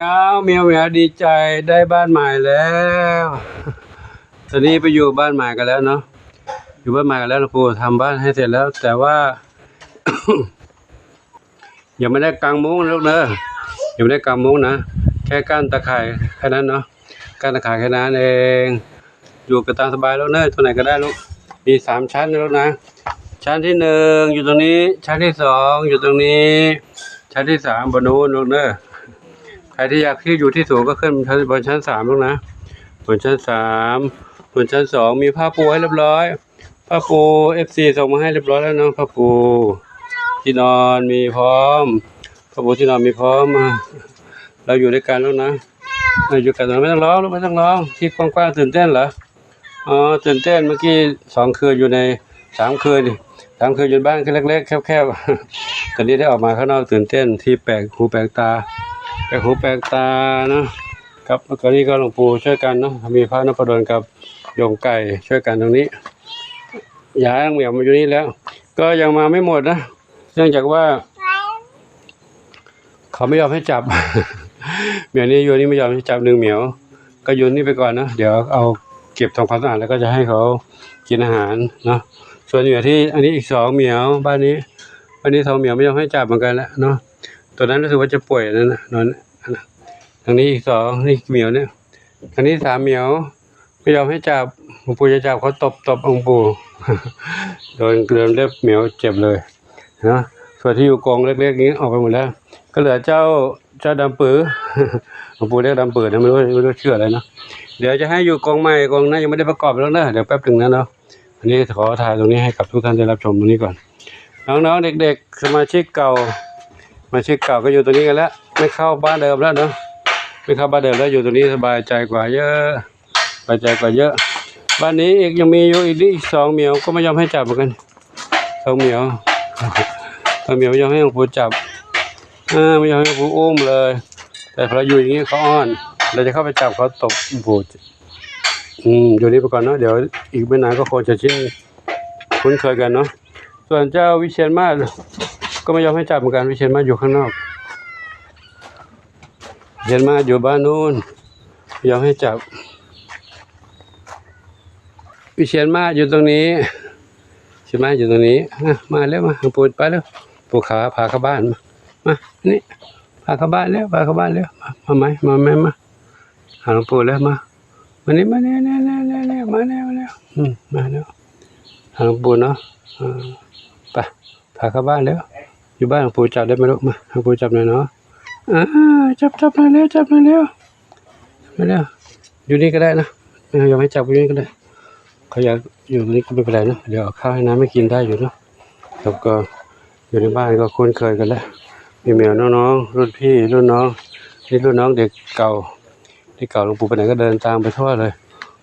ອ້າວ ເມວ ເມວ ດີໃຈ ໄດ້ບ້ານໃໝ່ແລ້ວ. ຕອນນີ້ໄປຢູ່ບ້ານໃໝ່ກັນແລ້ວເນາະ ຢູ່ບ້ານໃໝ່ກັນແລ້ວ. ຫຼວງປູ່ທຳບ້ານໃຫ້ເສັດແລ້ວ ແຕ່ວ່າ ຍັງບໍ່ໄດ້ກາງມຸ້ງນະລູກເດີ ຍັງບໍ່ໄດ້ກາງມຸ້ງນະ ແຄ່ກ້ານຕາຂ່າຍແຄ່ນັ້ນເນາະ ກ້ານຕາຂ່າຍແຄ່ນັ້ນເອງ. ຢູ່ກັນຕາມສະບາຍລູກເດີ ຕົງໃດກໍໄດ້ລູກ. ມີສາມຊັ້ນນະລູກນະ ຊັ້ນທີໜຶ່ງຢູ່ຕົງນີ້ ຊັ້ນທີສອງຢູ່ຕົງນີ້ ຊັ້ນທີສາມບ່ອນນູ້ນລູກເດີ. ໃຜທີ່ຢາກທີ່ຢູ່ທີ່ສູງກໍຂຶ້ນຊັ້ນ ບົນຊັ້ນສາມລູກນະ ບົນຊັ້ນສາມ. ບົນຊັ້ນສອງມີຜ້າປູໃຫ້ຮຽບຮ້ອຍ ຜ້າປູ ເອັຟຊີ ສົ່ງມາໃຫ້ຮຽບຮ້ອຍແລ້ວເນາະ ຜ້າປູທີ່ນອນມີພ້ອມ ຜ້າປູທີ່ນອນມີພ້ອມ. ອາ ເຮົາຢູ່ດ້ວຍກັນແລ້ວນະ ເຮົາຢູ່ກັນ ໄມ່ຕ້ອງຮ້ອງລູກ ໄມ່ຕ້ອງຮ້ອງ. ທີ່ກວ້າງໆ ຕື່ນເຕັ້ນເຫຼືອ? ອໍ ຕື່ນເຕັ້ນ. ເມື່ອກີ້ສອງຄືນຢູ່ໃນ ສາມຄືນນີ້ ສາມຄືນຢູ່ບ້ານຄືເລັກໆ ແຄບໆ ຕອນນີ້ໄດ້ອອກມາຂ້າງນອກ ຕື່ນເຕັ້ນ ທີ່ແປກຫູແປກຕາ ແປກຫູແປກຕາເນາະ. ກັບ ກໍນີ້ກໍຫຼວງປູ່ຊ່ວຍກັນເນາະ ມີພະນົບພະດົນກັບໂຍມໄກ່ຊ່ວຍກັນຕົງນີ້. ຢາຍນາງເໝີຍມາຢູ່ນີ້ແລ້ວ ກໍຍັງມາໄມ່ໝົດນະ ເນື່ອງຈາກວ່າເຂົາໄມ່ຍອມໃຫ້ຈັບ. ເໝີຍນີ້ຢູ່ນີ້ໄມ່ຍອມໃຫ້ຈັບໜຶ່ງເໝີຍ ກໍຢູ່ນີ້ໄປກ່ອນເນາະ. ດຽວເອົາເກັບທຳຄວາມສະອາດ ແລ້ວກໍຈະໃຫ້ເຂົາກິນອາຫານເນາະ. ສ່ວນເໝີຍທີ່ ອັນນີ້ອີກສອງເໝີຍ ບ້ານນີ້ ບ້ານນີ້ສອງເໝີຍໄມ່ຍອມໃຫ້ຈັບເໝືອນກັນແຫຼະເນາະ. ຕົວນັ້ນຮູ້ສຶກວ່າຈະປ່ວຍນັ້ນນະ ນອນ ທາງນີ້ອີກສອງ ນີ້ເໝີຍນີ້ ທາງນີ້ສາມເໝີຍ ບໍ່ຍອມໃຫ້ຈັບ. ຫຼວງປູ່ຈະຈັບ ເຂົາຕົບໆ ຫຼວງປູ່ ໂດນ ໂດນເລັບເໝີຍເຈັບເລີຍເນາະ. ສ່ວນທີ່ຢູ່ກົງເລັກໆນີ້ອອກໄປໝົດແລ້ວ ກໍເຫຼືອເຈົ້າ ເຈົ້າດຳປື ຫຼວງປູ່ຮຽກດຳປືນະ ໄມ່ຮູ້ ໄມ່ຮູ້ຊື່ອະໄລເນາະ. ດຽວຈະໃຫ້ຢູ່ກົງໃໝ່ ກົງນັ້ນຍັງບໍ່ໄດ້ປະກອບແລ້ວເດີ ດຽວແປັບໜຶ່ງນະເນາະ. ອັນນີ້ຂໍຖ່າຍຕົງນີ້ໃຫ້ກັບທຸກທ່ານໄດ້ຮັບຊົມຕົງນີ້ກ່ອນ. ນ້ອງໆ ເດັກໆ ສະມາຊິກເກົ່າ ສະມາຊິກເກົ່າກໍຢູ່ຕົງນີ້ກັນແລ້ວ ໄມ່ເຂົ້າບ້ານເດີມແລ້ວເນາະ ໄມ່ເຂົ້າບ້ານເດີມແລ້ວ ຢູ່ຕົງນີ້ສະບາຍໃຈກວ່າເຍີະ ສະບາຍໃຈກວ່າເຍີະ. ບ້ານນີ້ອີກ ຍັງມີຢູ່ອີກ ນີ້ອີກສອງເໝີຍກໍບໍ່ຍອມໃຫ້ຈັບເໝືອນກັນ ສອງເໝີຍ ສອງເໝີຍບໍ່ຍອມໃຫ້ຫຼວງປູ່ຈັບ ເອີ ບໍ່ຍອມໃຫ້ຫຼວງປູ່ອຸ້ມເລີຍ. ແຕ່ເວລາຢູ່ຢ່າງນີ້ເຂົາອ້ອນ ເຮົາຈະເຂົ້າໄປຈັບເຂົາຕົບ ໂອ້ໂຫ. ອືມ ຢູ່ນີ້ໄປກ່ອນເນາະ ດຽວອີກບໍ່ນານກໍຄົງຈະຊິນຄຸ້ນເຄີຍກັນເນາະ. ສ່ວນເຈົ້າວິຊຽນມາດກໍບໍ່ຍອມໃຫ້ຈັບເໝືອນກັນ ວິຊຽນມາດຢູ່ຂ້າງນອກ ວິຊຽນມາດຢູ່ບ້ານນູ້ນ ບໍ່ຍອມໃຫ້ຈັບ. ວິຊຽນມາດຢູ່ຕົງນີ້ ວິຊຽນມາດຢູ່ຕົງນີ້ ມາ ມາແລ້ວ ມາ ປູ່ໄປແລ້ວ ປູ່ຂາ ພາເຂົ້າບ້ານ ມາ ມານີ້ ພາເຂົ້າບ້ານແລ້ວ ພາເຂົ້າບ້ານແລ້ວ ມາ ມາໃໝ່ ມາໃໝ່ ມາ ຫາຫຼວງປູ່ແລ້ວ ມາ ມານີ້ ມາແລ້ວ ມາແລ້ວ ມາແລ້ວ ອືມ ມາແລ້ວ ຫາຫຼວງປູ່ເນາະ ເອີ ໄປ ພາເຂົ້າບ້ານແລ້ວ. ຢູ່ບ້ານຫຼວງປູ່ຈັບໄດ້ໄໝລູກ ມາ ໃຫ້ປູ່ຈັບໜ່ອຍເນາະ ອາ ຈັບ ຈັບໜ່ອຍແລ້ວ ຈັບໜ່ອຍແລ້ວ ມາແລ້ວ. ຢູ່ນີ້ກໍໄດ້ນະ ເອີ ຢາກໃຫ້ຈັບຢູ່ນີ້ກໍໄດ້ ເຂົາຢາກຢູ່ນີ້ກໍບໍ່ເປັນໄປໄດ້ເນາະ ດຽວເອົາຂ້າວໃຫ້ນ້ຳໃຫ້ກິນໄດ້ຢູ່ເນາະ. ແລ້ວກໍຢູ່ໃນບ້ານກໍຄຸ້ນເຄີຍກັນແລ້ວ ມີແມວນ້ອງໆ ລຸ້ນພີ່ລຸ້ນນ້ອງ ນີ້ລຸ້ນນ້ອງເດັກເກົ່າ ເດັກເກົ່າ ຫຼວງປູ່ໄປໃດກໍເດີນຕາມໄປທົ່ວເລີຍ.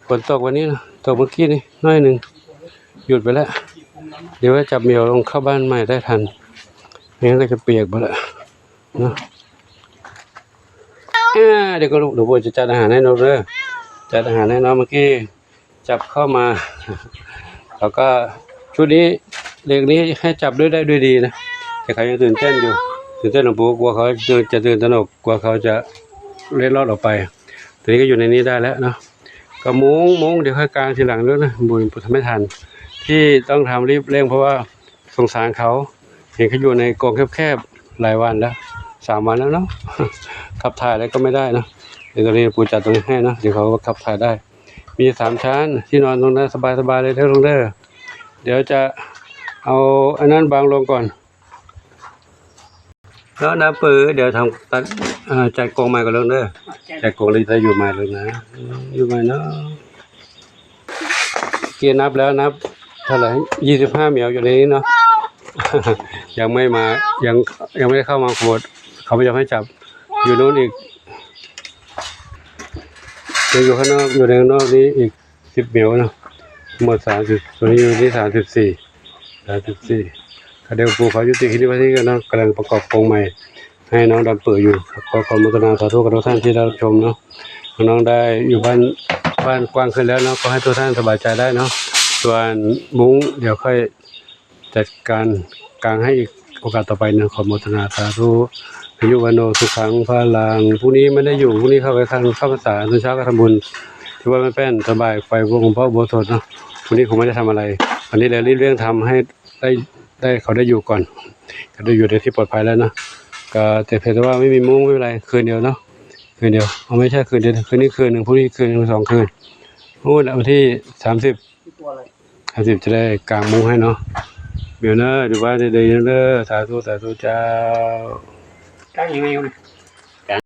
ຝົນຕົກວັນນີ້ນະ ຕົກເມື່ອກີ້ນີ້ໜ້ອຍໜຶ່ງ ຢຸດໄປແລ້ວ. ດຽວໄວ້ຈັບແມວລົງເຂົ້າບ້ານໃໝ່ໄດ້ທັນ ບໍ່ຊັ້ນກໍຈະປຽກເບິດແລ້ວເນາະ. ອາ ດຽວກໍລູກ ດຽວປູ່ຈະຈັດອາຫານໃຫ້ນ້ອງເດີ ຈັດອາຫານໃຫ້ນ້ອງ. ເມື່ອກີ້ ຈັບເຂົ້າມາ ແລ້ວກໍຊຸດນີ້ ເລກນີ້ໃຫ້ຈັບດ້ວຍໄດ້ດ້ວຍດີນະ ແຕ່ເຂົາຍັງຕື່ນເຕັ້ນຢູ່ ຕື່ນເຕັ້ນ ຫຼວງປູ່ ກົວເຂົາຈະຕື່ນຕະໜົກ ກົວເຂົາຈະເລັດລອດອອກໄປ. ຕອນນີ້ກໍຢູ່ໃນນີ້ໄດ້ແລ້ວເນາະ ກໍມຸງ ມຸງ ດຽວຄ່ອຍກາງທີຫຼັງເດີນະ ບໍ່ທັນ ທີ່ຕ້ອງທຳ ຣີບເລັ່ງ ເພາະວ່າ ສົງສານເຂົາ ເຫັນເຂົາຢູ່ໃນກົງແຄບໆ ຫຼາຍວັນແລ້ວ ສາມວັນແລ້ວເນາະ ຂັບຖ່າຍແລ້ວກໍໄມ່ໄດ້ເນາະ. ດຽວຕອນນີ້ປູຈັດຕົງນີ້ໃຫ້ເນາະ ດຽວເຂົາກໍຂັບຖ່າຍໄດ້. ມີສາມຊັ້ນ ທີ່ນອນຕົງນັ້ນສະບາຍໆ ເລີຍເດີ ລົງເດີ. ດຽວຈະເອົາອັນນັ້ນບາງລົງກ່ອນເນາະ ນ້ຳປື. ດຽວທຳ ຕັດ ເອີ ຈັດກົງໃໝ່ກ່ອນ ລົງເດີ ຈັດກົງ ແລ້ວຈະຢູ່ໃໝ່ ລົງນະ ຢູ່ໃໝ່ເນາະ. ເກນັບແລ້ວ ນັບເທົ່າໃດ ຊາວຫ້າແມວຢູ່ໃນນີ້ເນາະ ຍັງໄມ່ມາ ຍັງ ຍັງໄມ່ໄດ້ເຂົ້າມາໂພດ ເຂົາບໍ່ຢາກໃຫ້ຈັບ ຢູ່ໂນ້ນອີກ ຍັງຢູ່ຂ້າງນອກ ຢູ່ໃນຂ້າງນອກນີ້ອີກສິບແມວເນາະ ທັງໝົດສາມສິບ ສ່ວນນີ້ຢູ່ທີ່ສາມສິບສີ່ ສາມສິບສີ່. ກໍດຽວປູເຂົາຍຸຕິຄລິບໄວ້ເທົ່ານີ້ກ່ອນເນາະ ກຳລັງປະກອບກົງໃໝ່ ໃຫ້ນ້ອງດຳເປີຢູ່. ຂໍ ຂໍອະນຸໂມທະນາສາທຸກັບທຸກທ່ານທີ່ໄດ້ຮັບຊົມເນາະ ນ້ອງໄດ້ຢູ່ບ້ານ ບ້ານກວ້າງຂຶ້ນແລ້ວເນາະ ຂໍໃຫ້ທຸກທ່ານສະບາຍໃຈໄດ້ເນາະ. ສ່ວນມຸ້ງ ດຽວຄ່ອຍຈັດການກາງໃຫ້ອີກໂອກາດຕໍ່ໄປເນາະ. ຂໍອະນຸໂມທະນາສາທຸ ໃຫ້ อายุวัณโณ สุขัง พลัง พรุ่งนี้ไม่ได้อยู่ พรุ่งนี้เข้าไปทำเข้าพรรษา ตอนเช้าก็ทำบุญที่วัดแม่แป้น ตอนบ่ายไปวงพระอุโบสถเนาะ พรุ่งนี้คงไม่ได้ทำอะไร วันนี้เลยรีบเร่งทำให้ได้ ได้ เขาได้อยู่ก่อน เขาได้อยู่ในที่ปลอดภัยแล้วเนาะ ก็แต่เพียงแต่ว่าไม่มีมุ้ง ไม่เป็นไร คืนเดียวเนาะ คืนเดียว เอา ไม่ใช่คืนเดียว คืนนี้คืนหนึ่ง พรุ่งนี้คืนหนึ่ง สองคืน โอ้ แล้ววันที่สามสิบ สามสิบจะได้กางมุ้งให้เนาะ เดี๋ยวเด้อ ดูว่าได้เด้อ สาธุ สาธุเจ้า กางยังไงวะ